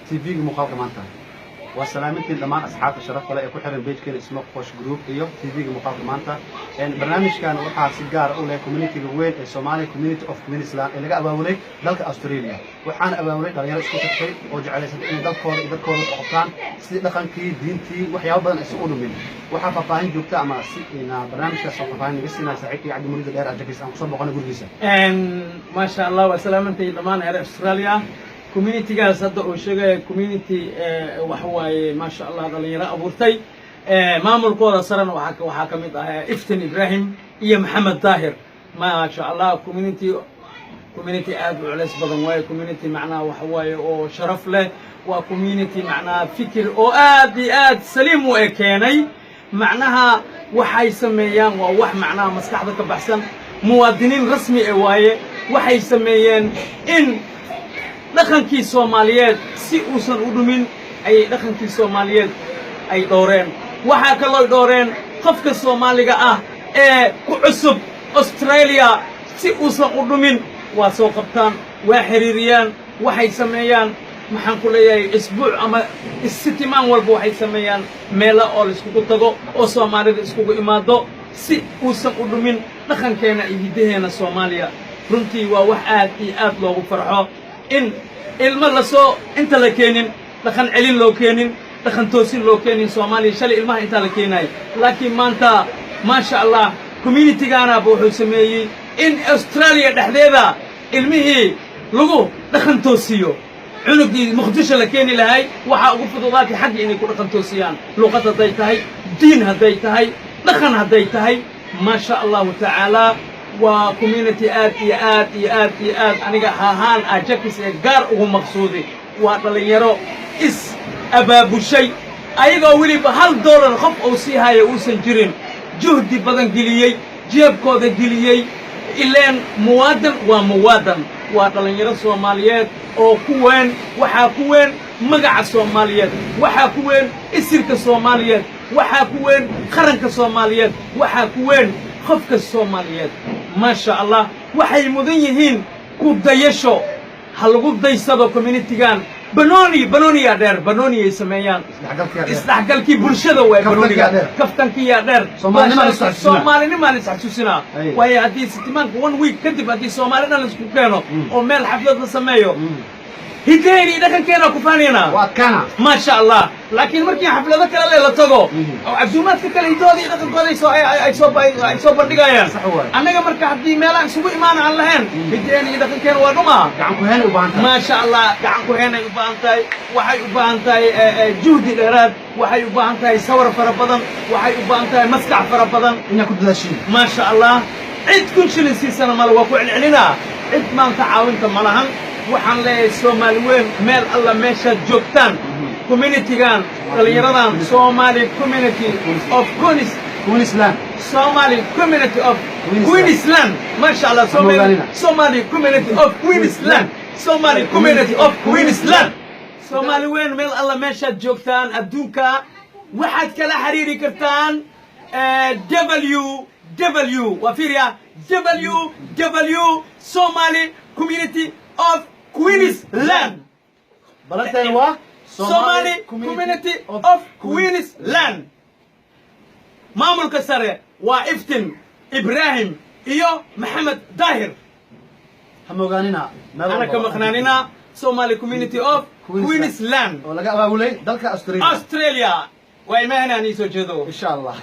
TV-ga muuqaalka maanta. Waa salaamintiin dhammaan asxaabta sharafta leh ee ku xiran page-keena Smoke Posh Group iyo TV-ga muuqaalka maanta. Barnaamijkan waxaa si gaar u leh community-ga weyn ee Somali Community of Queensland ee laga abaabulay dalka Australia. Waxaana abaabulay dhalinyaro isku tagtay oo jeclaysatay inay dalkooda iyo dadkooda wax qabtaan, sidii dhaqankii, diintii, waxyaabo badan aysan u dhumin. Waxaa faahfaahin joogta ama si barnaamijkaas oo faahfaahin naga siinaya saaxiibkii Cabdi Muriida Dheer Ajakis aan kusoo boqonay gurigiisa. Maasha Allah, waa salaamantay dhammaan reer Australia. Communitygaas hadda uu sheegaya, community waxa waaye, maasha Allah, dhalinyaro abuurtay. Maamulkooda sarena waxaa ka mid ah Iftin Ibrahim iyo Maxamed Daahir. Maasha Allah, community aad u culays badan waaye. Community macnaha waxa waaye oo sharaf leh. Waa community macnaha fikir oo aad iyo aad saliim u e keenay. Macnaha waxay sameeyaan waa wax macnaha maskaxda ka baxsan. Muwaadiniin rasmi e waaye. Waxay sameeyeen in dhaqankii Soomaaliyeed si uusan u dhumin ayay dhaqankii Soomaaliyeed ay dhowreen. Waxaa kaloo dhowreen qofka Soomaaliga ah ee ku cusub Australia si uusan u dhumin. Waa soo qabtaan, waa xiriiriyaan. Waxay sameeyaan, maxaan ku leeyahay, isbuuc ama sitimaan walba waxay sameeyaan meelo oo laiskugu tago oo Soomaalida iskugu imaado si uusan u dhumin dhaqankeenna iyo hiddaheenna Soomaaliya. Runtii waa wax aad iyo aad loogu farxo in ilmo lasoo inta la keenin, dhaqan celin loo keenin, dhaqan toosin loo keenin. Soomaaliya shalay ilmaha intaa la keenayo, laakiin maanta, maasha Allah, communitygaanaba wuxuu sameeyey in Australia dhexdeeda ilmihii lagu dhaqan toosiyo. Cunugii Muqdisho la keeni lahay waxaa ugu fududaatay xagga inay ku dhaqan toosiyaan, luqad hadday tahay, diin hadday tahay, dhaqan hadday tahay. Maasha Allahu tacaala, waa community aad iyo aad iyo aad iyo aad aniga ahaan Ajakis ee gaar ugu maqsuudi. Waa dhallinyaro is abaabushay ayagoo weliba $1 qof uu sii haya uusan jirin, juhdi badan geliyey, jeebkooda geliyey. Ileen muwaadan waa muwaadan. Waa dhallinyaro Soomaaliyeed oo ku weyn, waxaa ku weyn magaca Soomaaliyeed, waxaa ku weyn isirka Soomaaliyeed, waxaa ku weyn qaranka Soomaaliyeed, waxaa ku weyn qofka Soomaaliyeed. Maasha Allah, waxay mudan yihiin ku dayasho. Ha lagu daysado communitygan. Banooni, banooniyaa dheer, banooniyay sameeyaan. Isdhexgalkii bulshada waay banooniga. Kaftankiyaa dheer. Soomaalinimaa la isxasuusinaa. Waayo, haddii sitimaanka one week kadib haddii Soomaali dhan laisku keeno oo meel xaflad la sameeyo, hiddaheen iyo dhaqankeena ku faanaynaa. Waa adkaana. Maasha Allah. Laakiin markii xaflado kale le la tago oo casuumaadka kale hiddahooda iyo dhaqankooda ay soo bandhigayaan, annaga marka haddii meelaha isugu imaana aan lahayn, hiddaheen iyo dhaqankeena waa dhumaa. Gacan ku heenay u baahan tahay. Maasha Allah, gacan ku heenay u baahan tahay. Waxay u baahan tahay juhdi dheeraad, waxay u baahan tahay sawir fara badan, waxay u baahan tahay maskax fara badan. Inaad ku dadaashiin. Maasha Allah, cid 1000 shilin siisana male. Waa ku celcelinaa, cid maanta caawinta ma lahan. Waxaan leeyahay, Soomaali weyn meel alla meeshaad joogtaan, communitygan dhallinyaradan Somali Community of Queens Queensland. Somali Community of Queensland, maasha Allah, Somali Community of Queensland, Somali Community of Queensland. Soomaali weyn meel alla meeshaad joogtaan adduunka, waxaad kala xiriiri kartaan w w, waa fiiriya, w w Somali Community of Queensland. Balanteen waa Somali Community of Queensland. Maamulka sare waa Iftin Ibrahim iyo Maxamed Daahir. Ha moogaanina meel Ana ka walba. maqnaanina Somali Community of Queensland oo laga abaabulay dalka Australia. Australia. Waa imahanaan ii soo jeedo. Insha Allah.